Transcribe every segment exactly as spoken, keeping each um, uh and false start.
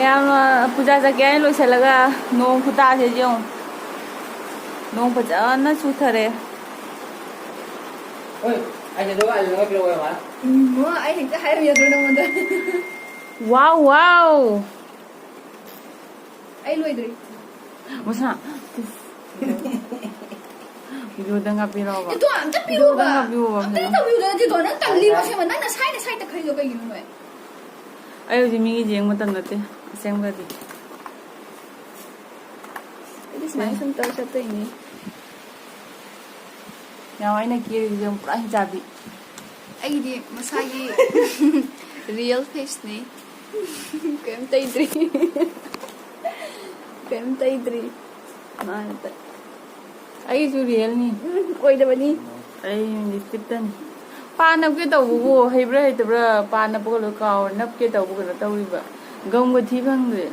ꯃꯌꯥꯝ, ꯑ, ꯄꯨꯖꯥ ꯆꯠꯀꯦ ꯍꯥꯏꯅ ꯂꯣꯏꯁꯤꯜꯂꯒ ꯅꯣꯡ ꯈꯨꯇꯥꯁꯦ ꯌꯦꯡꯉꯨ꯫ ꯅꯣꯡ ꯐꯖꯅ ꯆꯨꯊꯔꯦ꯫ ꯍꯣꯏ, ꯑꯩꯁꯦ ꯑꯗꯨꯒ ꯑꯂꯨ ꯑꯃ ꯄꯤꯔꯛꯑꯣ ꯍꯥꯏꯕ꯫ ꯎꯝ, ꯃꯥ ꯑꯩ ꯍꯦꯛꯇ ꯍꯥꯏꯔꯝꯃꯤ ꯑꯗꯨ ꯅꯉꯣꯟꯗ꯫ ꯋꯥꯎ, ꯋꯥꯎ! ꯑꯩ ꯂꯣꯏꯗ꯭ꯔꯤ꯫ ꯃꯁꯥ꯫ ꯚꯤꯗꯤꯑꯣꯗ ꯉꯥꯛꯄꯤꯔꯣꯕ꯫ ꯑꯗꯣ ꯑꯝꯇ ꯄꯤꯔꯛꯑꯣꯕ꯫ ꯚꯤꯗꯤꯑꯣꯗ ꯉꯥꯛꯄꯤꯔꯣꯕ꯫ ꯑꯝꯇ ꯇꯧꯕꯤꯌꯨꯗ ꯅꯠꯇꯦꯗꯣ, ꯅꯪ ꯇꯜꯂꯤꯕ ꯑꯁꯦꯡꯕ꯫ ꯅꯪ ꯅꯁꯥꯏ ꯅꯁꯥꯏꯗ ꯈꯜꯂꯤꯗꯣ ꯀꯩꯒꯤꯅꯣ ꯅꯣꯏ? ꯑꯩ ꯍꯧꯖꯤꯛ ꯃꯤꯒꯤ ꯌꯦꯡꯕ ꯃꯇꯝ ꯅꯠꯇꯦ, ꯑꯁꯦꯡꯕꯗꯤ꯫ ꯑꯩꯗꯤ ꯁꯨꯃꯥꯏꯅ ꯁꯨꯝ ꯇꯧꯔ ꯆꯠꯇꯣꯏꯅꯦ꯫ ꯌꯥꯝ ꯑꯩꯅ ꯀꯦꯔꯤꯁꯦ ꯌꯦꯡꯉꯨ, ꯄꯨꯔꯥ ꯍꯤꯡꯆꯥꯕꯤ꯫ ꯑꯩꯒꯤꯗꯤ ꯃꯁꯥꯒꯤ real faceꯅꯦ꯫ ꯀꯩꯝ ꯇꯩꯗ꯭ꯔꯤ꯫ ꯀꯩꯝ ꯇꯩꯗ꯭ꯔꯤ꯫ ꯃꯥꯅ ꯇꯩ-, ꯑꯩꯁꯨ realꯅꯤ꯫ ꯎꯝ, ꯑꯣꯏꯗꯕꯅꯤ꯫ ꯑꯩ lipstickꯇꯅꯤ꯫ ꯄꯥ ꯅꯞꯀꯦ ꯇꯧꯕꯕꯨ ꯍꯩꯕ꯭ꯔꯥ ꯍꯩꯇꯕ꯭ꯔꯥ, ꯄꯥ ꯅꯞꯄꯒ ꯂꯣꯏ ꯀꯥꯎꯔꯦ꯫ ꯅꯞꯀꯦ ꯇꯧꯕ ꯀꯩꯅꯣ ꯇꯧꯔꯤꯕ꯫ ꯒꯝꯒ ꯊꯤ ꯐꯪꯗ꯭ꯔꯦ꯫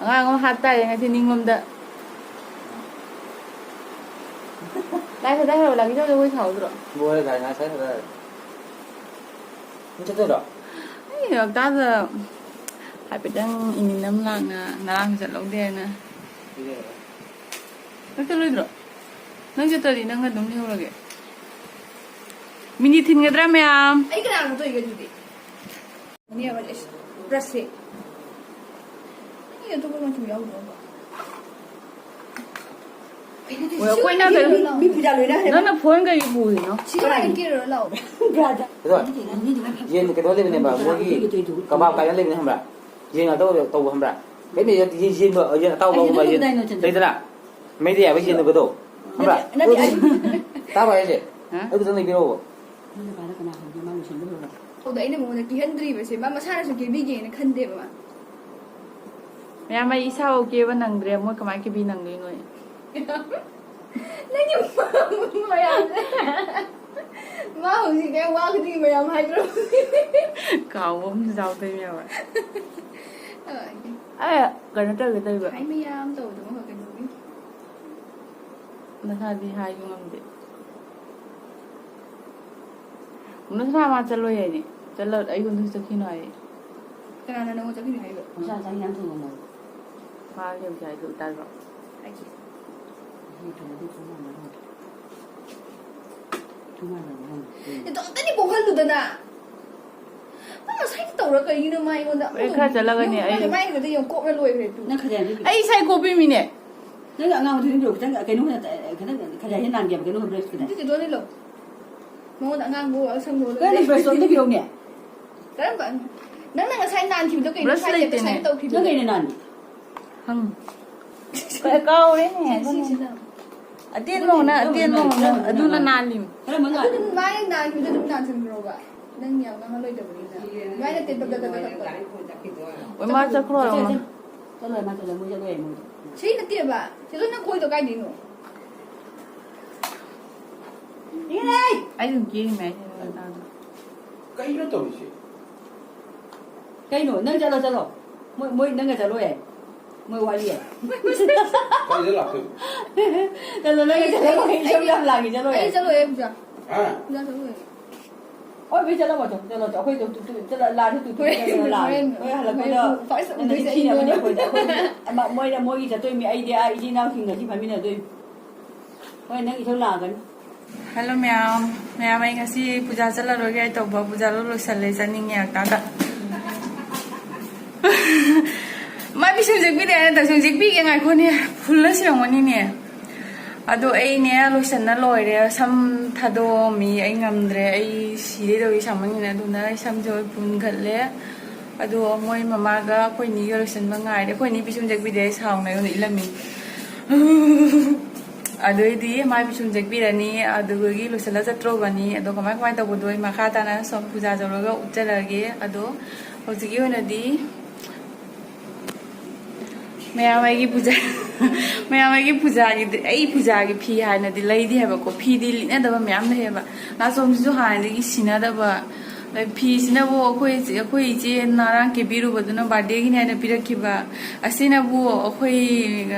ꯑꯉꯥꯡ ꯑꯃ ꯍꯥꯠ ꯇꯥꯔꯦ ꯉꯁꯤ ꯅꯤꯡꯂꯣꯝꯗ꯫ ꯂꯥꯏ ꯈꯨꯗꯥꯏ ꯍꯥꯏꯕ ꯂꯥꯛꯀꯤ ꯇꯧꯗ ꯃꯣꯏ ꯁꯥꯎꯗ꯭ꯔꯣ? ꯂꯣꯏꯔꯦ ꯒꯥꯔꯤ ꯉꯥꯏ ꯆꯠꯈ꯭ꯔꯦ꯫ ꯅꯪ ꯆꯠꯇꯣꯏꯔꯣ? ꯑꯩ ꯍꯞꯇꯥꯗ ꯍꯥꯏꯐꯦꯠꯇꯪ ꯏꯃꯤꯟ ꯑꯃ ꯂꯥꯛꯅ ꯉꯔꯥꯡꯁꯨ ꯆꯠꯍꯧꯗꯦ ꯍꯥꯏꯅ꯫ ꯄꯤꯔꯛꯑꯦ꯫ ꯅꯪ ꯆꯠꯂꯣꯏꯗ꯭ꯔꯣ? ꯅꯪ ꯆꯠꯇ꯭ꯔꯗꯤ ꯅꯪ ꯑꯗꯨꯝ ꯂꯩꯍꯧꯔꯒꯦ꯫ ꯃꯤꯅꯤ ꯊꯤꯟꯒꯗ꯭ꯔꯥ ꯃꯌꯥꯝ? ꯑꯩ ꯀꯅꯥꯅꯣ ꯇꯧꯔꯤꯒꯦ ꯑꯗꯨꯗꯤ? ꯅꯦꯕ, ꯏꯁ, brushꯁꯦ꯫ ꯑꯩ ꯑꯇꯣꯞꯄ ꯃꯆꯨ ꯌꯥꯎꯗ꯭ꯔꯣꯕ? ꯀꯩꯅꯣ ꯍꯣꯏ, ꯑꯩꯈꯣꯏꯅ ꯁꯤ ꯀꯩꯅꯣ ꯃꯤ, ꯃꯤ ꯄꯨꯖꯥ ꯂꯣꯏꯅꯈ꯭ꯔꯦ꯫ ꯅꯪꯅ phone ꯀꯩꯒꯤ ꯄꯨꯔꯤꯅꯣ? ꯁꯤ ꯑꯣꯏꯅ ꯀꯦꯔꯨꯔ ꯂꯥꯛꯑꯣ꯫ Brother꯫ ꯑꯗꯣ, ꯌꯦꯟ ꯀꯩꯅꯣ ꯂꯩꯕꯅꯦꯕ, ꯃꯣꯏꯒꯤ ꯀꯕꯥꯕ ꯀꯥꯏꯅ ꯂꯩꯕꯅꯦ, ꯈꯪꯕ꯭ꯔꯥ? ꯌꯦꯟ ꯑꯇꯥꯎꯕ ꯇꯧꯕ ꯈꯪꯕ꯭ꯔꯥ? ꯀꯩꯅꯣ ꯌꯦꯟ, ꯌꯦꯟ, ꯌꯦꯟꯗꯣ, ꯌꯦꯟ ꯑꯇꯥꯎꯕ ꯑꯩ ꯍꯧꯕ ꯑꯗꯨꯝ ꯌꯦꯟ ꯗꯥꯏꯅꯣ ꯆꯟꯗꯦ꯫ ꯂꯩꯗꯅ? ꯃꯩꯗ ꯌꯥꯏꯕ ꯌꯦꯟꯗꯣ ꯒꯗꯣ꯫ ꯈꯪꯕ꯭ꯔꯥ? ꯅꯠꯇꯦ, ꯅꯠꯇꯦ, ꯑꯩ ꯇꯥꯕ꯭ꯔꯥ ꯍꯥꯏꯁꯦ? ꯍꯥ? ꯑꯗꯨ ꯈꯤꯇꯪ ꯂꯩꯕꯤꯔꯛꯑꯣꯕ꯫ ꯅꯪ ꯅꯨꯄꯥꯗ ꯀꯅꯥ ꯍꯪꯒꯦ? ꯃꯥ ꯂꯣꯏꯁꯤꯟꯕ ꯂꯣꯏꯔꯕ? ꯑꯗꯣ ꯑꯩꯅ ꯃꯉꯣꯟꯗ ꯀꯤꯍꯟꯗ꯭ꯔꯤꯕꯁꯦ, ꯃꯥ ꯃꯁꯥꯅꯁꯨ ꯀꯦꯕꯤꯒꯦꯅ ꯈꯟꯗꯦꯕ ꯃꯥ꯫ ꯃꯌꯥꯝ, ꯑꯩ ꯏꯁꯥꯐꯥꯎ ꯀꯦꯕ ꯅꯪꯗ꯭ꯔꯦ, ꯃꯣꯏ ꯀꯃꯥꯏꯅ ꯀꯦꯕꯤ ꯅꯪꯗꯣꯏꯅꯣ ꯑꯩ? ꯅꯪꯒꯤ ꯃꯌꯥꯝꯁꯦ꯫ ꯃꯥ ꯍꯧꯖꯤꯛꯅꯦ, ꯋꯥ ꯈꯨꯗꯤꯡꯒꯤ ꯃꯌꯥꯝ ꯍꯥꯏꯗ꯭ꯔꯣ? ꯀꯥꯎꯕ ꯑꯃꯁꯨ ꯌꯥꯎꯗꯣꯏꯅꯦꯕ꯫ ꯑ, ꯑꯦ, ꯀꯩꯅꯣ ꯇꯧꯒꯦ ꯇꯧꯔꯤꯕ꯫ ꯍꯥꯏ ꯃꯌꯥꯝ ꯇꯧꯕꯗꯣ ꯃꯈꯣꯏ ꯀꯩꯅꯣꯒꯤ꯫ ꯅꯁꯥꯗꯤ ꯍꯥꯏꯕ ꯉꯝꯗꯦ꯫ ꯅꯁꯥ ꯃꯥ ꯆꯠꯂꯣꯏ ꯍꯥꯏꯅꯦ꯫ ꯆꯠꯂ-, ꯑꯩꯉꯣꯟꯗꯁꯨ ꯆꯠꯈꯤꯅꯨ ꯍꯥꯏꯌꯦ꯫ ꯀꯅꯥꯅ ꯅꯪꯉꯣꯟꯗ ꯆꯠꯈꯤꯅꯣ ꯍꯥꯏꯕ? ꯃꯆꯥ ꯆꯥꯛ ꯏꯟꯖꯥꯡ ꯊꯣꯡꯉꯝꯃꯣ꯫ ꯃꯥ ꯂꯩꯕꯁꯦ ꯍꯥꯏꯗꯣꯛ ꯇꯥꯔꯤꯕ꯫ ꯍꯥꯏꯒꯦ꯫ ꯁꯤ ꯊꯣꯡꯉꯗꯤ ꯊꯣꯡ ꯃꯥꯟꯅꯔꯣꯏ꯫ ꯊꯣꯡ ꯃꯥꯟꯅꯔꯣꯏ꯫ ꯏꯇꯣꯝꯇꯗꯤ ꯄꯣꯛꯍꯜꯂꯨꯗꯅ꯫ ꯅꯪ ꯉꯁꯥꯏꯗꯤ ꯇꯧꯔ ꯀꯔꯤꯒꯤꯅꯣ ꯃꯥ ꯑꯩꯉꯣꯟꯗ? ꯑꯩ ꯈꯔ ꯆꯠꯂꯒꯅꯦ, ꯑꯩ ꯃꯥꯏ ꯈꯛꯇ ꯌꯦꯡꯉꯣ, ꯀꯣꯛꯅ ꯂꯣꯏꯈ꯭ꯔꯦ ꯇꯨ꯫ ꯅꯪ ꯈꯖꯥꯏ ꯑꯝꯇ ꯄꯤ-, ꯑꯩ ꯏꯁꯥ ꯀꯣꯛꯄꯤꯃꯤꯅꯦ꯫ ꯅꯪ ꯑꯉꯥꯡꯕꯗꯨ ꯑꯗꯨꯝ ꯄꯤꯔꯛꯑꯣ꯫ ꯈꯤꯇꯪ ꯀꯩꯅꯣ ꯈꯔ, ꯈꯤꯇꯪ ꯈꯖꯥꯏ ꯍꯦꯟꯅ ꯅꯥꯟꯒꯦꯕ, ꯀꯩꯅꯣ ꯈꯔ brush ꯈꯤꯇꯪ꯫ ꯑꯗꯨꯗꯤ ꯂꯣꯏꯅ ꯂꯧ꯫ ꯃꯉꯣꯟꯗ ꯑꯉꯥꯡꯕ ꯑꯁꯪꯕ ꯀꯔꯝꯕ brush ꯑꯝꯇ ꯄꯤꯔꯛꯎꯅꯦ? ꯀꯔꯝꯕ? ꯅꯪꯅ ꯉꯁꯥꯏ ꯅꯥꯟꯈꯤꯕꯗꯣ ꯀꯩꯅꯣ? Brush ꯁ꯭ꯋꯥꯏꯗ ꯂꯩꯇꯦꯅꯦ꯫ ꯁꯨꯃꯥꯏꯅ ꯇꯧꯈꯤꯕꯗꯣ꯫ ꯅꯪ ꯀꯩꯅ ꯅꯥꯟꯅꯤ? ꯍꯪ꯫ ꯀꯥꯎꯔꯦꯅꯦ꯫ ꯁꯤꯁꯤꯅ꯫ ꯑꯇꯦꯟꯕ ꯍꯧꯅ, ꯑꯇꯦꯟꯕ ꯍꯧꯅ꯫ ꯑꯗꯨꯅ ꯅꯥꯜꯂꯤ꯫ ꯀꯔꯝꯕ ꯅꯥꯟ-, ꯑꯗꯨ ꯃꯥꯏ ꯅꯥꯟꯈꯤꯕꯗꯣ ꯑꯗꯨꯝ ꯅꯥꯟꯁꯤꯟꯈ꯭ꯔꯣꯕ꯫ ꯅꯪ ꯌꯥꯝ ꯉꯥꯡꯍꯜꯂꯣꯏꯗꯕꯅꯤꯅ꯫ ꯑꯗꯨꯃꯥꯏꯅ ꯇꯦꯟ ꯇꯞ ꯇꯞ ꯇꯞ ꯇꯞ ꯇꯧ꯫ ꯑꯣꯏ, ꯃꯥ ꯆꯠꯈ꯭ꯔꯣ ꯆꯠꯂꯣ, ꯍꯥꯏꯔꯝꯃꯣ꯫ ꯆꯠꯂꯣ꯫ ꯆꯠꯂꯣ, ꯃꯥ ꯆꯠꯂꯣ, ꯃꯣꯏ ꯆꯠꯂꯣ ꯌꯥꯏ, ꯃꯣꯏ꯫ ꯁꯤ ꯅꯠꯇꯦꯕ꯫ ꯁꯤꯗ ꯅꯪ ꯈꯣꯏꯗꯣ ꯀꯥꯏꯗꯩꯅꯣ? ꯏꯔꯩ! ꯑꯩ ꯑꯗꯨꯝ ꯀꯦꯔꯤꯃꯦ, ꯑꯩ ꯍꯦꯟꯅ ꯇꯥꯗ꯭ꯔꯣ? ꯀꯩꯅꯣ ꯇꯧꯔꯤꯁꯦ? ꯀꯩꯅꯣ? ꯅꯪ ꯆꯠꯂꯣ, ꯆꯠꯂꯣ꯫ ꯃꯣꯏ, ꯃꯣꯏ ꯅꯪꯒ ꯆꯠꯂꯣ ꯌꯥꯏ꯫ ꯃꯣꯏ ꯋꯥꯔꯤ ꯌꯥꯏ꯫ ꯀꯩꯗ ꯂꯥꯛꯇꯣꯏꯕ? ꯆꯠꯂꯣ, ꯅꯪꯒ ꯆꯠꯂꯣ꯫ ꯃꯣꯏ ꯏꯁꯧ ꯌꯥꯝ ꯂꯥꯡꯉꯤ, ꯆꯠꯂꯣ ꯌꯥꯏ꯫ ꯑꯩ ꯆꯠꯂꯣꯏ, ꯄꯨꯖꯥ꯫ ꯍꯥ? ꯄꯨꯖꯥ ꯆꯠꯂꯣꯏ꯫ ꯍꯣꯏ, ꯃꯤ ꯆꯠꯂꯝꯃꯣ, ꯆꯠꯂꯣ, ꯆꯠꯂꯣ, ꯑꯩꯈꯣꯏꯗꯣ ꯇꯨ-, ꯇꯨ-, ꯆꯠꯂ-, ꯂꯥꯟꯁꯨ ꯇꯨ-, ꯇꯨ-, ꯍꯣꯔꯦꯟ, ꯆꯠꯂ ꯂꯥꯟ-, ꯍꯣꯔꯦꯟ, ꯍꯣꯏ, ꯍꯜꯂꯛꯄꯗ ꯍꯣꯔꯦꯟ ꯐꯥꯔꯁ ꯅꯪꯅ ꯎꯗꯣꯏꯁꯦ ꯊꯤꯅꯕꯅꯦ ꯑꯩꯉꯣꯟꯗ꯫ ꯑꯩꯈꯣꯏꯗ, ꯑꯩꯈꯣꯏꯗꯤ ꯑꯃ-, ꯃꯣꯏꯅ ꯃꯣꯏꯒꯤ ꯆꯠꯇꯣꯏ ꯃꯤ, ꯑꯩꯗꯤ ꯑꯥ ꯏꯆꯤꯟ ꯏꯅꯥꯎꯁꯤꯡꯒ ꯁꯤ ꯐꯝꯃꯤꯟꯅꯗꯣꯏꯅꯤ꯫ ꯍꯣꯏ, ꯅꯪ ꯏꯁꯧ ꯂꯥꯡꯉꯛꯀꯅꯤ꯫ ꯍꯜꯂꯣ ꯃꯌꯥꯝ, ꯃꯌꯥꯝ, ꯑꯩ ꯉꯁꯤ ꯄꯨꯖꯥ ꯆꯠꯂꯔꯣꯏꯒꯦ ꯇꯧꯕ, ꯄꯨꯖꯥꯗꯣ ꯂꯣꯏꯁꯜꯂꯦ, ꯆꯠꯅꯤꯡꯉꯦ ꯍꯞꯇꯥꯗ꯫ ꯃꯥꯏ ꯄꯤꯁꯨꯝ ꯆꯦꯛꯄꯤꯗꯦ ꯍꯥꯏꯅ ꯇꯧꯁꯨꯝ ꯆꯦꯛꯄꯤꯒꯦ ꯉꯥꯏꯈꯣꯅꯦ, ꯐꯨꯜꯂ ꯁꯤꯔꯝꯒꯅꯤꯅꯦ꯫ ꯑꯗꯣ ꯑꯩꯅꯦ ꯂꯣꯏꯁꯟꯅ ꯂꯣꯏꯔꯦ, ꯁꯝ ꯊꯥꯗꯣꯛꯑꯝꯃꯤ, ꯑꯩ ꯉꯝꯗ꯭ꯔꯦ, ꯑꯩ ꯁꯤꯔꯦ ꯇꯧꯔꯤ ꯁꯥꯃꯟꯒꯤꯅ, ꯑꯗꯨꯅ ꯑꯩ ꯁꯝꯁꯦ ꯂꯣꯏ ꯄꯨꯟꯈꯠꯂꯦ꯫ ꯑꯗꯣ ꯃꯣꯏ ꯃꯃꯥꯒ ꯑꯩꯈꯣꯏ ꯅꯤꯒ ꯂꯣꯏꯁꯟꯕ ꯉꯥꯏꯔꯦ꯫ ꯑꯩꯈꯣꯏ ꯅꯤ ꯄꯤꯁꯨꯝ ꯆꯦꯛꯄꯤꯗꯦ, ꯑꯩ ꯁꯥꯎꯅ ꯑꯩꯉꯣꯟꯗ ꯏꯜꯂꯝꯃꯤ꯫ ꯑꯗꯨꯏꯗꯤ ꯃꯥꯏ ꯄꯤꯁꯨꯝ ꯆꯦꯛꯄꯤꯔꯅꯤ, ꯑꯗꯨꯗꯒꯤ ꯂꯣꯏꯁꯤꯜꯂ ꯆꯠꯇ꯭ꯔꯣꯕꯅꯤ꯫ ꯑꯗꯣ ꯀꯃꯥꯏ ꯀꯃꯥꯏꯅ ꯇꯧꯕꯗꯣ ꯑꯩ ꯃꯈꯥ ꯇꯥꯅ ꯁꯨꯝ ꯄꯨꯖꯥ ꯇꯧꯔꯒ ꯎꯠꯆꯔꯛꯑꯒꯦ꯫ ꯑꯗꯣ ꯍꯧꯖꯤꯛꯀꯤ ꯑꯣꯏꯅꯗꯤ ꯃꯌꯥꯝ ꯑꯩꯒꯤ ꯄꯨꯖꯥ, ꯃꯌꯥꯝ ꯑꯩꯒꯤ ꯄꯨꯖꯥꯒꯤꯗꯤ, ꯑꯩ ꯄꯨꯖꯥꯒꯤ ꯐꯤ ꯍꯥꯏꯅꯗꯤ ꯂꯩꯗꯦ ꯍꯥꯏꯕꯀꯣ, ꯐꯤꯗꯤ ꯂꯤꯠꯅꯗꯕ ꯃꯌꯥꯝ ꯂꯩꯌꯦꯕ꯫ ꯅꯥꯆꯣꯝꯁꯤꯁꯨ ꯍꯥꯟꯅꯗꯒꯤ ꯁꯤꯟꯅꯗꯕ, ꯐꯤꯁꯤꯅꯕꯨ ꯑꯩꯈꯣꯏ, ꯑꯩꯈꯣꯏ ꯏꯆꯦ ꯉꯔꯥꯡ ꯀꯦꯕꯤꯔꯨꯕꯗꯨꯅ ꯕꯥꯔꯗꯦꯒꯤꯅꯦ ꯍꯥꯏꯅ ꯄꯤꯔꯛꯈꯤꯕ꯫ ꯑꯁꯤꯅꯕꯨ ꯑꯩꯈꯣꯏ,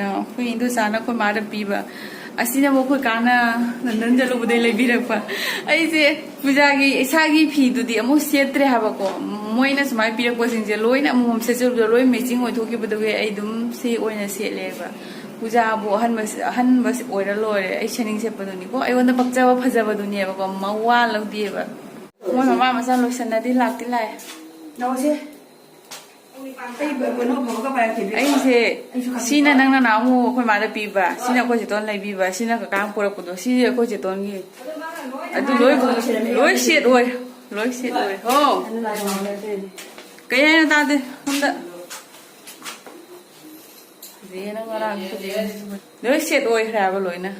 ꯑꯩꯈꯣꯏ ꯏꯟꯗꯣꯆꯥꯅ ꯑꯩꯈꯣꯏ ꯃꯥꯗ ꯄꯤꯕ꯫ ꯑꯁꯤꯅ ꯑꯃꯨꯛ ꯑꯩꯈꯣꯏ ꯀꯥꯅ ꯂꯟꯗꯟ ꯆꯠꯂꯨꯕꯗꯩ ꯂꯩꯕꯤꯔꯛꯄ꯫ ꯑꯩꯁꯦ ꯄꯨꯖꯥꯒꯤ ꯏꯁꯥꯒꯤ ꯐꯤꯗꯨꯗꯤ ꯑꯃꯨꯛ ꯁꯦꯠꯇ꯭ꯔꯦ ꯍꯥꯏꯕꯀꯣ꯫ ꯃꯣꯏꯅ ꯁꯨꯃꯥꯏꯅ ꯄꯤꯔꯛꯄꯁꯤꯡꯁꯦ ꯂꯣꯏꯅ ꯑꯃꯃꯝ ꯁꯦꯠꯆꯕꯗꯣ ꯂꯣꯏ ꯃꯦꯆꯤꯡ ꯑꯣꯏꯊꯣꯛꯈꯤꯕꯗꯨꯒꯤ ꯑꯩ ꯑꯗꯨꯝ ꯁꯤ ꯑꯣꯏꯅ ꯁꯦꯠꯂꯦꯕ꯫ ꯄꯨꯖꯥꯕꯨ ꯑꯍꯟꯕ ꯑꯍꯟꯕ ꯑꯣꯏꯔ ꯂꯣꯏꯔꯦ꯫ ꯑꯩ ꯁꯦꯠꯅꯤꯡ ꯁꯦꯠꯄꯗꯨꯅꯤꯀꯣ꯫ ꯑꯩꯉꯣꯟꯗ ꯄꯛꯆꯕ ꯐꯖꯕꯗꯨꯅꯦꯕꯀꯣ꯫ ꯃꯋꯥ ꯂꯧꯗꯦꯕ꯫ ꯃꯣꯏ ꯃꯃꯥ ꯃꯆꯥ ꯂꯣꯏꯁꯟꯅꯗꯤ ꯂꯥꯛꯇꯤ ꯂꯥꯛꯑꯦ꯫ ꯂꯥꯛꯑꯣꯁꯦ꯫ ꯑꯩꯁꯦ ꯁꯤꯅ ꯅꯪꯅ ꯅꯍꯥꯟꯃꯨꯛ ꯑꯩꯈꯣꯏ ꯃꯥꯗ ꯄꯤꯕ, ꯁꯤꯅ ꯑꯩꯈꯣꯏ ꯆꯦꯇꯣꯟ ꯂꯩꯕꯤꯕ, ꯁꯤꯅ ꯀꯀꯥꯅ ꯄꯨꯔꯛꯄꯗꯣ, ꯁꯤꯁꯦ ꯑꯩꯈꯣꯏ ꯆꯦꯇꯣꯟꯒꯤ꯫ ꯑꯗꯨ ꯂꯣꯏ ꯂꯣꯏ ꯁꯦꯠ ꯑꯣꯏ꯫ ꯂꯣꯏ ꯁꯦꯠ ꯑꯣꯏ꯫ ꯍꯣ꯫ ꯀꯩ ꯍꯥꯏꯅꯣ ꯇꯥꯗꯦ꯫ ꯁꯣꯝꯗ ꯆꯦꯅ ꯉꯔꯥꯡ ꯂꯣꯏ ꯁꯦꯠ ꯑꯣꯏꯈ꯭ꯔꯦ ꯍꯥꯏꯕ ꯂꯣꯏꯅ꯫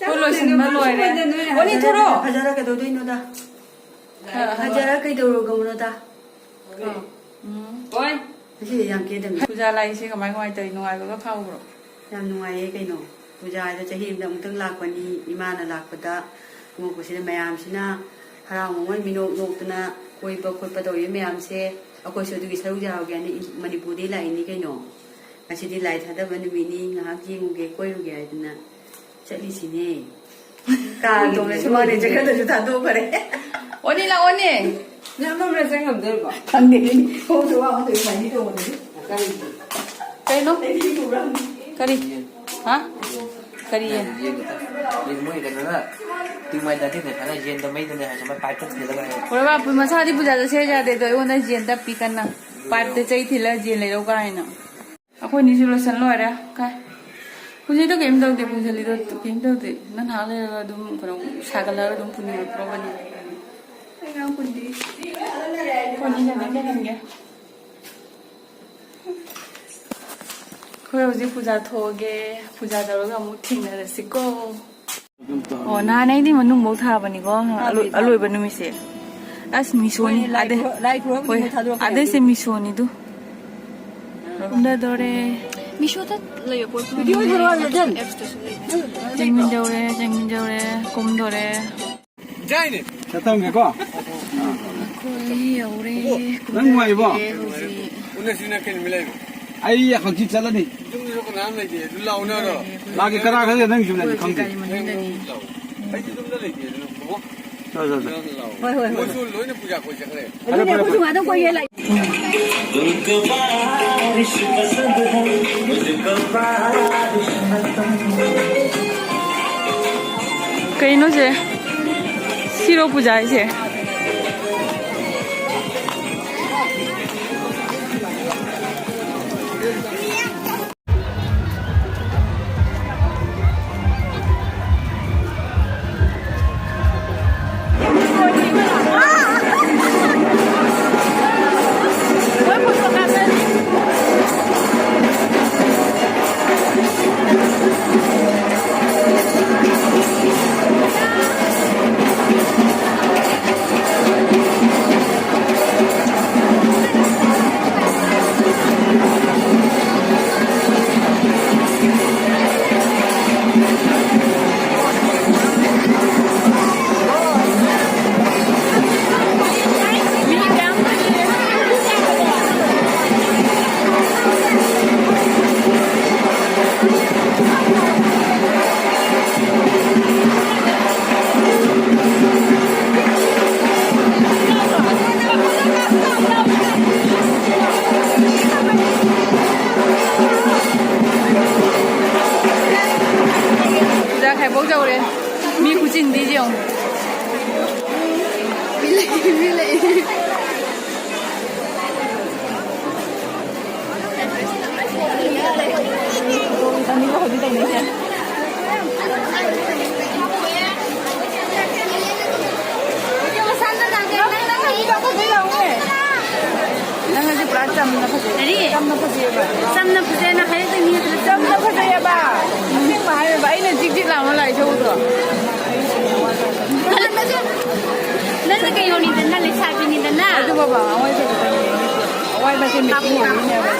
ꯍꯣꯏ, ꯂꯣꯏꯁꯤꯟꯕ ꯂꯣꯏꯔꯦ꯫ ꯑꯣꯅꯤ, ꯊꯣꯔꯛꯑꯣ꯫ ꯐꯖꯔ ꯀꯩꯗꯧꯗꯣꯏꯅꯣꯗ? ꯈꯔ ꯐꯖꯔ ꯀꯩꯗꯧꯔꯨꯒꯕꯅꯣꯗ? ꯎꯝ꯫ ꯉꯁꯤꯗꯤ ꯌꯥꯝ ꯀꯦꯗꯕꯅꯤ꯫ ꯄꯨꯖꯥ ꯂꯥꯏꯁꯦ ꯀꯃꯥꯏ ꯀꯃꯥꯏ ꯇꯧꯔꯤ? ꯅꯨꯡꯉꯥꯏꯕꯒ ꯐꯥꯎꯕ꯭ꯔꯣ? ꯌꯥꯝ ꯅꯨꯡꯉꯥꯏꯌꯦ ꯀꯩꯅꯣ꯫ ꯄꯨꯖꯥ ꯍꯥꯏꯗꯣ ꯆꯍꯤ ꯑꯃꯗ ꯑꯃꯨꯛꯇꯪ ꯂꯥꯛꯄꯅꯤ꯫ ꯏꯃꯥꯅ ꯂꯥꯛꯄꯗ ꯈꯣꯡꯎꯞ ꯑꯁꯤꯗ ꯃꯌꯥꯝꯁꯤꯅ ꯍꯔꯥꯎ ꯃꯃꯣꯟ ꯃꯤꯅꯣꯛ ꯅꯣꯛꯇꯅ ꯀꯣꯏꯕ ꯈꯣꯠꯄ ꯇꯧꯔꯤꯕ ꯃꯌꯥꯝꯁꯦ ꯑꯩꯈꯣꯏꯁꯨ ꯑꯗꯨꯒꯤ ꯁꯔꯨꯛ ꯌꯥꯎꯒꯦ ꯍꯥꯏꯅ ꯏ-, ꯃꯅꯤꯄꯨꯔꯗꯒꯤ ꯂꯥꯛꯏꯅꯤ ꯀꯩꯅꯣ꯫ ꯉꯁꯤꯗꯤ ꯂꯥꯏ ꯊꯥꯗꯕ ꯅꯨꯃꯤꯠꯅꯤ, ꯉꯥꯏꯍꯥꯛ ꯌꯦꯡꯉꯨꯒꯦ, ꯀꯣꯏꯔꯨꯒꯦ ꯍꯥꯏꯗꯅ ꯆꯠꯂꯤꯁꯤꯅꯦ꯫ ꯀꯥꯔ ꯇꯣꯡꯉꯁꯨ ꯃꯥꯅꯦ, ꯆꯠꯈ꯭ꯔꯗꯁꯨ ꯊꯥꯗꯣꯛꯈ꯭ꯔꯦ꯫ ꯑꯣꯅꯤ ꯂꯥꯛꯑꯣꯅꯦ꯫ ꯅꯪ ꯑꯃ ꯆꯪ ꯉꯝꯗꯣꯏꯕꯣ? ꯈꯪꯗꯦ꯫ ꯈꯣꯡꯁꯨ ꯋꯥ ꯑꯃ ꯇꯧꯏ, ꯁꯨꯃꯥꯏꯅ ꯇꯧꯕꯅꯤ꯫ ꯀꯩꯅꯣ? ꯑꯩꯗꯤ ꯄꯨꯔꯥ ꯀꯔꯤ? ꯍꯥ? ꯀꯔꯤ? ꯌꯦꯟꯗꯣ ꯇꯞ-, ꯌꯦꯟ ꯃꯣꯏ ꯀꯩꯅꯣꯅ ꯇꯤꯡ ꯃꯥꯏ ꯗꯥꯗꯤꯅꯦ ꯈꯔ ꯌꯦꯟꯗꯣ ꯃꯩꯗꯅꯦ ꯍꯥꯏꯁꯦ, ꯃꯥꯏ ꯄꯥꯏꯞꯇ ꯊꯤꯜꯂꯒ ꯍꯥꯏꯌꯦ꯫ ꯍꯣꯏ ꯕꯥ, ꯃꯁꯥꯗꯤ ꯄꯨꯖꯥꯗ ꯁꯦ ꯌꯥꯗꯦ ꯑꯗꯣ ꯑꯩꯉꯣꯟꯗ ꯌꯦꯟ ꯇꯞꯄꯤ ꯀꯟꯅ꯫ ꯄꯥꯏꯞꯇ ꯆꯩ ꯊꯤꯜꯂ ꯌꯦꯟ ꯂꯩꯔꯧ ꯀꯥꯏꯅ꯫ ꯑꯩꯈꯣꯏꯅꯤꯁꯨ ꯂꯣꯏꯁꯟ ꯂꯣꯏꯔꯦ꯫ ꯀꯥꯏ? ꯍꯧꯖꯤꯛꯇꯣ ꯀꯩꯝ ꯇꯧꯗꯦ, ꯄꯨꯟꯁꯤꯜꯂꯤꯗꯣ ꯀꯩꯝ ꯇꯧꯗꯦ꯫ ꯅꯪ ꯉꯥꯏꯍꯥꯛ ꯂꯩꯔꯒ ꯑꯗꯨꯝ ꯀꯩꯅꯣ ꯁꯥꯒꯠꯂꯒ ꯑꯗꯨꯝ ꯄꯨꯅꯤꯡꯉꯛꯇ꯭ꯔꯣꯕꯅꯤ꯫ ꯑꯩ ꯉꯔꯥꯡ ꯄꯨꯟꯗꯦ꯫ ꯑꯩꯈꯣꯏꯅꯤꯅ ꯂꯣꯏ ꯂꯩꯍꯟꯒꯦ꯫ ꯑꯩꯈꯣꯏ ꯍꯧꯖꯤꯛ ꯄꯨꯖꯥ ꯊꯣꯛꯑꯒꯦ꯫ ꯄꯨꯖꯥ ꯇꯧꯔꯒ ꯑꯃꯨꯛ ꯊꯦꯡꯅꯔꯁꯤꯀꯣ꯫ ꯑꯣ, ꯅꯍꯥꯟ ꯑꯩꯗꯤ ꯃꯅꯨꯡꯐꯧ ꯊꯥꯕꯅꯤꯀꯣ, ꯑꯂꯣꯏ-, ꯑꯂꯣꯏꯕ ꯅꯨꯃꯤꯠꯁꯦ꯫ ꯑꯁ, ꯃꯤꯁꯣꯅꯤ꯫ ꯍꯣꯏꯅꯦ, ꯂꯥꯏ ꯑꯗꯩ-, ꯈꯨꯔꯨꯝ-, ꯂꯥꯏ ꯈꯨꯔꯨꯝꯕꯒꯤ ꯍꯣꯏ, ꯃꯊꯥꯗꯣ ꯀꯩꯗꯧꯒꯦ? ꯑꯗꯩꯁꯦ ꯃꯤꯁꯣꯅꯤꯗꯨ꯫ ꯀꯨꯝꯊꯗꯣꯔꯦ꯫ ꯃꯤꯁꯣꯗ ꯂꯩꯕ ꯄꯣꯠ ꯚꯤꯗꯤꯑꯣ ꯊꯥꯔꯛꯑꯣ, ꯔꯦꯖꯟ꯫ ꯑꯦꯞꯁꯇꯁꯨ ꯂꯩꯕꯅꯦ꯫ ꯆꯪꯃꯤꯟꯗꯧꯔꯦ, ꯆꯪꯃꯤꯟꯗꯧꯔꯦ, ꯀꯨꯝꯗꯣꯔꯦ꯫ ꯆꯠꯊꯝꯒꯦꯀꯣ꯫ ꯑꯩꯈꯣꯏ ꯌꯧꯔꯦ꯫ ꯅꯪ ꯅꯨꯡꯉꯥꯏꯔꯤꯕꯣ? ꯀꯨꯝꯊꯔꯦ ꯍꯧꯖꯤꯛ꯫ ꯑꯩ ꯍꯪꯆꯤꯠ ꯆꯠꯂꯅꯤ꯫ ꯌꯨꯝꯗꯁꯨ ꯀꯅꯥꯝ ꯂꯩꯇꯦ꯫ ꯑꯗꯨ ꯂꯥꯛꯑꯣ ꯅꯪ꯫ ꯂꯥꯛꯀꯦ, ꯀꯅꯥ ꯈꯪꯗꯦ ꯅꯪ ꯌꯨꯝ ꯂꯩꯕ ꯈꯪꯗꯦ꯫ ꯒꯥꯔꯤ ꯃꯅꯨꯡꯗꯅꯤ꯫ ꯅꯪ ꯂꯥꯛꯑꯣ꯫ ꯑꯩꯗꯤ ꯌꯨꯝꯗ ꯂꯩꯇꯦ ꯑꯗꯨꯅ꯫ ꯂꯥꯛꯑꯣ꯫ ꯂꯥꯛꯑꯣ, ꯂꯥꯛꯑꯣ, ꯂꯥꯛꯑꯣ꯫ ꯍꯣꯏ, ꯍꯣꯏ, ꯍꯣꯏ꯫ ꯃꯣꯏꯁꯨ ꯂꯣꯏꯅ ꯄꯨꯖꯥ ꯀꯣꯏ ꯆꯠꯈ꯭ꯔꯦ꯫ ꯑꯗꯨꯅꯦ, ꯑꯩꯈꯣꯏꯁꯨ ꯉꯥꯛꯇꯪ ꯀꯣꯏꯒꯦ ꯂꯥꯛꯏ꯫ तुमको बारिश पसंद है, मुझको बारिश पसंद। ꯀꯩꯅꯣꯁꯦ? ꯁꯤꯔꯣ ꯄꯨꯖꯥ ꯍꯥꯏꯁꯦ? ꯄꯨꯖꯥ ꯈꯥꯏꯕꯣꯛ ꯌꯧꯔꯦ꯫ ꯃꯤ ꯈꯨꯆꯤꯟꯗꯤ ꯌꯦꯡꯉꯨ꯫ ꯃꯤ ꯂꯩ, ꯃꯤ ꯂꯩ꯫ ꯅꯪ ꯉꯁꯤ ꯄꯨꯔꯥ ꯆꯝꯅ ꯐꯖꯩ꯫ ꯀꯔꯤ? ꯆꯝꯅ ꯐꯖꯩꯌꯦꯕ꯫ ꯆꯝꯅ ꯐꯖꯩꯅ ꯍꯥꯏꯔꯛꯇꯣꯏ ꯃꯤ ꯅꯠꯇ꯭ꯔ? ꯆꯝꯅ ꯐꯖꯩꯌꯦꯕ꯫ ꯑꯁꯦꯡꯕ ꯍꯥꯏꯔꯦꯕ꯫ ꯑꯩꯅ ꯖꯤꯛ ꯖꯤꯛ ꯂꯥꯎꯅ ꯂꯥꯛꯏ ꯁꯧꯗ꯭ꯔꯣ? ꯅꯪꯅ ꯀꯩꯅꯣꯅꯤꯗꯅ, ꯂꯩꯁꯥꯕꯤꯅꯤꯗꯅ꯫ ꯑꯗꯨ ꯕꯕꯥ, ꯑꯋꯥꯏ ꯐꯖꯕꯅꯤ꯫ ꯑꯋꯥꯏ ꯃꯁꯦ ꯃꯤꯇꯤꯡ ꯑꯣꯏꯔꯤꯅꯦꯕ꯫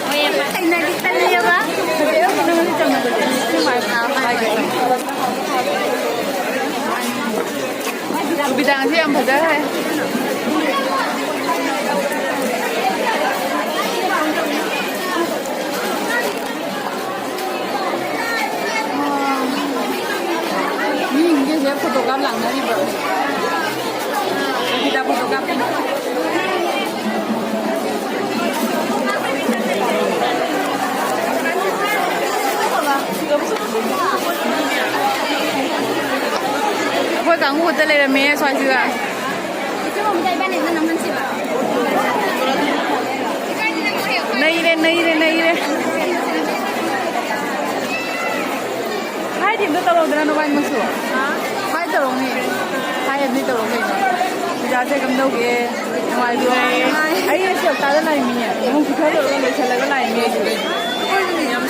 ꯍꯣꯏ, ꯐꯖꯩ꯫ ꯅꯪꯗꯤ ꯇꯜꯂꯦꯕ꯫ ꯐꯖꯩ, ꯅꯪꯗꯤ ꯆꯝꯅ ꯐꯖꯩ꯫ ꯑꯁꯦꯡꯕ ꯍꯥꯏꯕ꯫ ꯑꯥ, ꯍꯣꯏ, ꯍꯣꯏ꯫ ꯅꯨꯃꯤꯗꯥꯡꯁꯦ ꯌꯥꯝ ꯐꯖꯈ꯭ꯔꯦ꯫ ꯀꯥꯡꯕꯨ ꯈꯛꯇ ꯂꯩꯔꯝꯃꯦ ꯁ꯭ꯋꯥꯏꯁꯤꯗ꯫ ꯅꯩꯔꯦ, ꯅꯩꯔꯦ, ꯅꯩꯔꯦ꯫ ꯍꯥꯏꯗꯤ ꯑꯝꯇ ꯇꯧꯔꯧꯗꯅ ꯅꯕꯥꯅꯤꯃꯛꯁꯨ꯫ ꯍꯥꯏ ꯇꯧꯔꯧꯅꯦ꯫ ꯍꯥꯏ ꯑꯝꯇ ꯇꯧꯔꯧ ꯀꯩꯅꯣ꯫ ꯄꯨꯖꯥꯁꯦ ꯀꯝꯗꯧꯒꯦ? ꯅꯨꯡꯉꯥꯏꯕ꯭ꯔꯣ? ꯅꯨꯡꯉꯥꯏ꯫ ꯑꯩ ꯁꯤ ꯍꯞꯇꯥꯗ ꯂꯥꯛꯏꯃꯤꯅꯦ꯫ ꯅꯣꯡ ꯆꯨꯊꯔꯨꯔꯒ ꯂꯣꯏꯁꯤꯜꯂꯒ ꯂꯥꯛꯏꯃꯤ ꯑꯩꯁꯨ꯫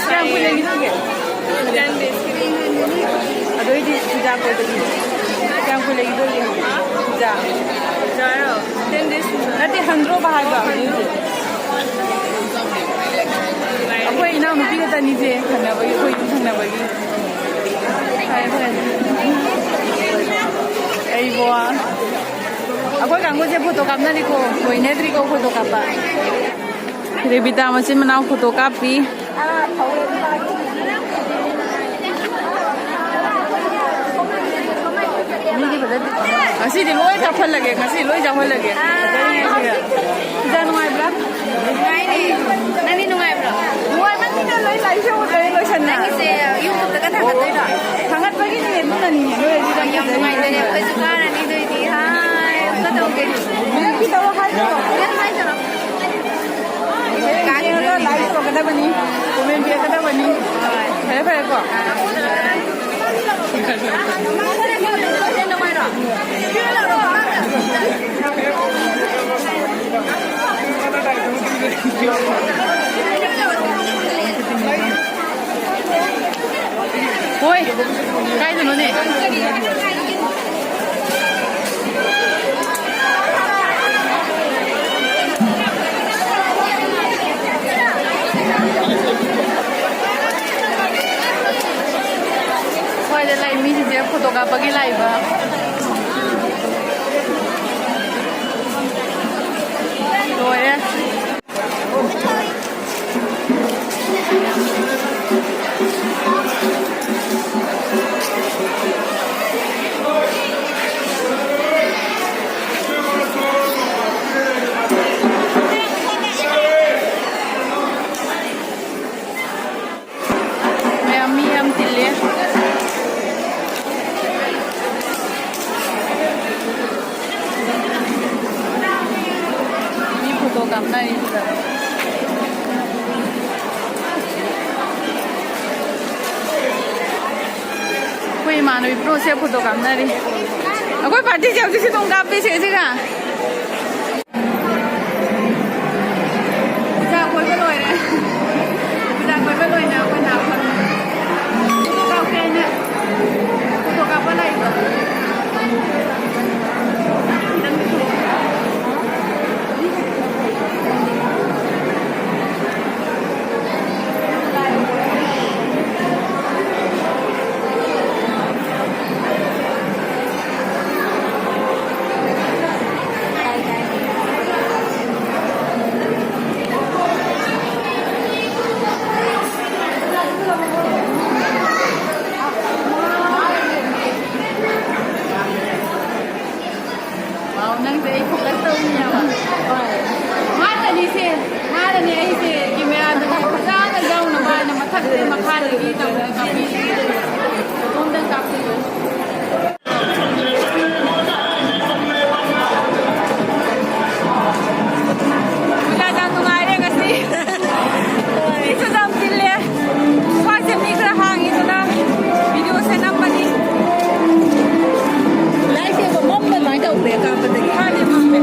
ꯀꯌꯥꯝ ꯀꯨꯏ ꯂꯩꯈꯤꯗꯣꯏꯒꯦ? ꯑꯗꯨ ꯑꯣꯏꯗꯤ ꯄꯨꯖꯥ ꯀꯣꯏꯕꯒꯤ꯫ ꯀꯌꯥꯝ ꯀꯨꯏ ꯂꯩꯈꯤꯗꯣꯏꯒꯦ ꯍꯧꯖꯤꯛ? ꯄꯨꯖꯥ꯫ ꯅꯠꯇꯦ, ꯍꯪꯗ꯭ꯔꯣꯕ ꯍꯥꯏꯕ ꯍꯧꯖꯤꯛ ꯍꯧꯖꯤꯛ꯫ ꯑꯩꯈꯣꯏ ꯏꯅꯥꯎꯅꯨꯄꯤ ꯈꯛꯇꯅꯤꯁꯦ, ꯊꯪꯅꯕꯒꯤ, ꯑꯩꯈꯣꯏ ꯌꯨꯝ ꯊꯪꯅꯕꯒꯤ꯫ ꯐꯔꯦ, ꯐꯔꯦ꯫ ꯑꯩꯕꯣ꯫ ꯑꯩꯈꯣꯏ ꯀꯥꯡꯕꯨꯁꯦ ꯐꯣꯇꯣ ꯀꯥꯞꯅꯔꯤꯀꯣ, ꯂꯣꯏꯅꯗ꯭ꯔꯤꯀꯣ ꯐꯣꯇꯣ ꯀꯥꯞꯄ꯫ ꯔꯦꯕꯤꯇꯥ ꯃꯆꯤꯟ ꯃꯅꯥꯎ ꯐꯣꯇꯣ ꯀꯥꯞꯄꯤ꯫ ꯉꯁꯤꯗꯤ ꯂꯣꯏ ꯀꯥꯞꯍꯜꯂꯒꯦ, ꯉꯁꯤ ꯂꯣꯏ ꯌꯥꯎꯍꯜꯂꯒꯦ꯫ ꯐꯖꯩꯌꯦ ꯁꯤꯒ꯫ ꯄꯨꯖꯥ ꯅꯨꯡꯉꯥꯏꯕ꯭ꯔꯥ? ꯅꯨꯡꯉꯥꯏꯔꯦ꯫ ꯅꯪꯗꯤ ꯅꯨꯡꯉꯥꯏꯕ꯭ꯔꯣ? ꯅꯨꯡꯉꯥꯏꯃꯟꯗꯅ ꯂꯣꯏ ꯂꯥꯏꯁꯦ ꯎꯗ꯭ꯔꯦ ꯂꯣꯏꯁꯟꯅ꯫ ꯅꯪꯒꯤꯁꯦ YouTube-ꯇꯒ ꯊꯥꯒꯠꯇꯣꯏꯔꯣ? ꯊꯥꯒꯠꯄꯒꯤꯅꯦ, ꯑꯗꯨꯅꯅꯤꯅꯦ, ꯅꯣꯏ ꯑꯗꯨꯗ ꯌꯥꯝ ꯅꯨꯡꯉꯥꯏꯖꯔꯦ꯫ ꯑꯩꯈꯣꯏꯁꯨ ꯀꯥꯔꯅꯤ ꯑꯗꯨꯏꯗꯤ꯫ ꯍꯥꯏ, ꯑꯝꯇ ꯇꯧꯒꯦ꯫ ꯅꯪ ꯐꯤ ꯇꯧꯔꯣ ꯍꯥꯏꯗ꯭ꯔꯣ? ꯅꯪ ꯍꯥꯏꯗ꯭ꯔꯣ? ꯌꯦꯡꯉꯒ like ꯇꯧꯔꯛꯀꯗꯕꯅꯤ, comment ꯄꯤꯔꯛꯀꯗꯕꯅꯤ꯫ ꯐꯔꯦ, ꯐꯔꯦ ꯀꯣ꯫ ꯍꯣꯏ, ꯀꯥꯏꯗꯅꯣꯅꯦ? ꯁ꯭ꯋꯥꯏꯗ ꯂꯩ ꯃꯤꯁꯤꯡꯁꯦ ꯐꯣꯇꯣ ꯀꯥꯞꯄꯒꯤ ꯂꯥꯛꯏꯕ꯫ ꯂꯣꯏꯔꯦ꯫ ꯃꯌꯥꯝ ꯃꯤ ꯌꯥꯝ ꯇꯤꯜꯂꯦ꯫ ꯑꯩꯈꯣꯏ ꯏꯃꯥꯟꯅꯕꯤ ꯄ꯭ꯔꯣꯁꯦ ꯐꯣꯇꯣ ꯀꯥꯞꯅꯔꯤ꯫ ꯑꯩꯈꯣꯏ ꯄꯥꯔꯇꯤꯁꯦ ꯍꯧꯖꯤꯛꯁꯨ ꯑꯗꯨꯝ ꯀꯥꯞꯄꯤ ꯁꯤꯒ꯫ ꯄꯨꯖꯥ ꯀꯣꯏꯕ ꯂꯣꯏꯔꯦ꯫ ꯄꯨꯖꯥ ꯀꯣꯏꯕ ꯂꯣꯏꯅ ꯑꯩꯈꯣꯏ ꯅꯥ ꯐꯝꯃꯤ꯫ ꯐꯣꯇꯣ ꯀꯥꯞꯀꯦ ꯍꯥꯏꯅ ꯐꯣꯇꯣ ꯀꯥꯞꯄ ꯂꯥꯛꯏꯕ꯫ ꯋꯥꯎ, ꯅꯪꯁꯦ ꯑꯩ focus ꯇꯧꯔꯤꯅꯦꯕ꯫ ꯍꯣꯏ꯫ ꯃꯥꯅꯅꯤꯁꯦ, ꯃꯥꯅꯅꯦ ꯑꯩꯁꯦ cameraꯗꯅꯦ ꯐꯖꯅ ꯌꯥꯎꯅꯕ ꯍꯥꯏꯅ ꯃꯊꯛꯇꯒꯤ ꯃꯈꯥꯗꯒꯤ ꯇꯧꯗꯅ ꯀꯥꯞꯄꯤꯔꯤꯁꯦ꯫ ꯑꯗꯣꯝꯗ ꯀꯥꯞꯄꯤꯌꯨ꯫ ꯄꯨꯖꯥ ꯌꯥꯝ ꯅꯨꯡꯉꯥꯏꯔꯦ ꯉꯁꯤ꯫ ꯃꯤꯁꯨ ꯌꯥꯝ ꯆꯤꯜꯂꯦ꯫ ꯈ꯭ꯋꯥꯡꯁꯦ ꯃꯤ ꯈꯔ ꯍꯥꯡꯉꯤꯗꯨꯅ videoꯁꯦ ꯅꯝꯕꯅꯤ꯫ Lightꯁꯦ ꯃꯝꯕ ꯑꯗꯨꯃꯥꯏꯅ ꯇꯧꯈ꯭ꯔꯦ ꯀꯥꯞꯄꯗꯒꯤ꯫ ꯃꯥꯅꯦ, ꯃꯝꯃꯦ꯫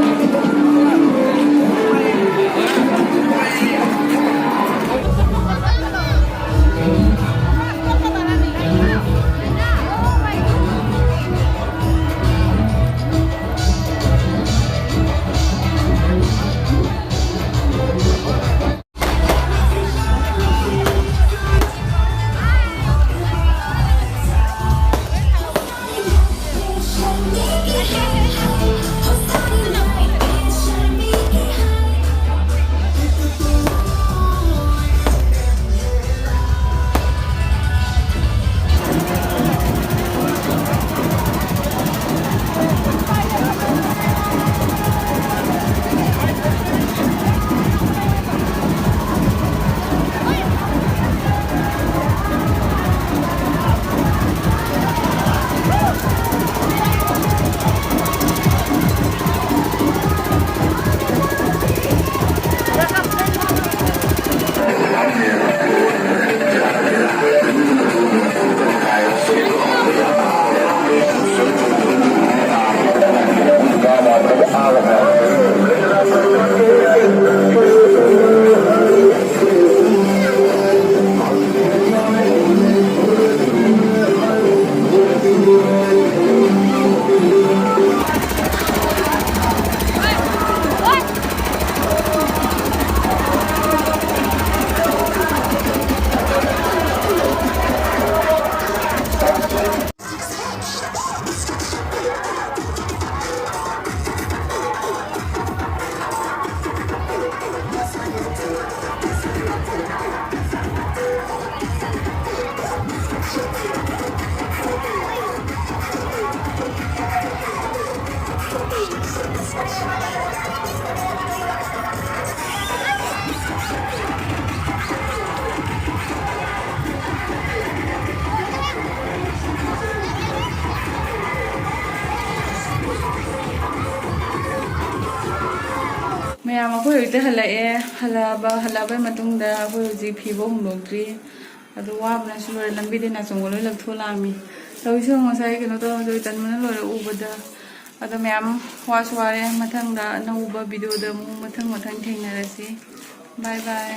ꯁꯤꯗ ꯍꯜꯂꯛꯑꯦ꯫ ꯍꯜꯂꯛꯑꯕ ꯍꯜꯂꯛꯑꯕꯩ ꯃꯇꯨꯡꯗ ꯑꯩꯈꯣꯏ ꯍꯧꯖꯤꯛ ꯐꯤꯐꯥꯎ ꯍꯣꯡꯗꯣꯛꯇ꯭ꯔꯤ꯫ ꯑꯗꯨ ꯋꯥꯕꯅꯁꯨ ꯂꯣꯏꯔꯦ꯫ ꯂꯝꯕꯤꯗꯩ ꯅꯥꯆꯣꯡꯒ ꯂꯣꯏ ꯂꯧꯊꯣꯛꯂꯛꯑꯝꯃꯤ꯫ ꯇꯧꯔꯤꯁꯦ ꯌꯦꯡꯉꯣ, ꯉꯁꯥꯏ ꯀꯩꯅꯣ ꯇꯧꯔꯁꯨ ꯇꯟꯕꯅ ꯂꯣꯏꯔꯦ ꯎꯕꯗ꯫ ꯑꯗꯣ ꯃꯌꯥꯝ ꯋꯥꯁꯨ ꯋꯥꯔꯦ꯫ ꯃꯊꯪꯗ ꯑꯅꯧꯕ ꯚꯤꯗꯤꯑꯣꯗ ꯑꯃꯨꯛ ꯃꯊꯪ ꯃꯊꯪ ꯊꯦꯡꯅꯔꯁꯤ꯫ ꯕꯥꯏ ꯕꯥꯏ꯫